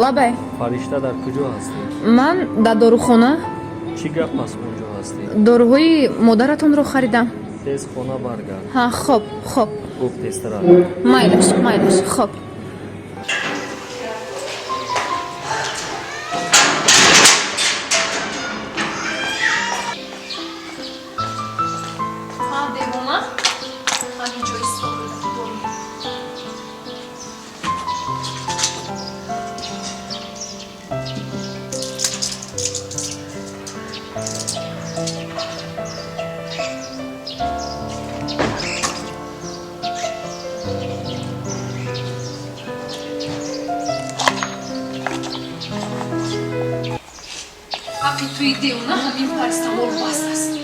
Лабай. Фаришта, дар куҷо ҳастӣ? Ман дар дорухона. Чӣ гап аст, унҷо ҳастӣ? Доруҳои модаратонро харидам. Тез хона баргард. Ҳа, хоб, хоб. Гуфт, тезтарак. Майлаш, майлаш, хоб. Девона, ҳамин ҷо истода дору. Ҳаққи туи, девона, ҳамин парастамол бас аст.